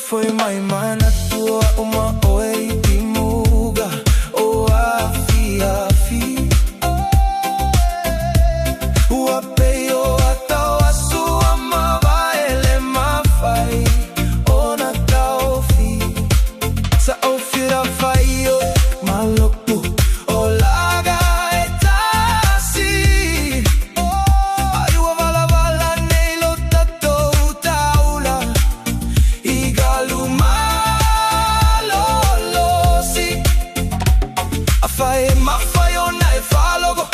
Foi mai manatua uma oe i timuga o afiafi. Ua pei o ata o aso ua mavae le mafai ona taofi. Sa o fira fai o maloku o laga e tasi. Ai ua valavala nei lo tatou taula i galu malolosi. Afai e mafai ona e faalogo.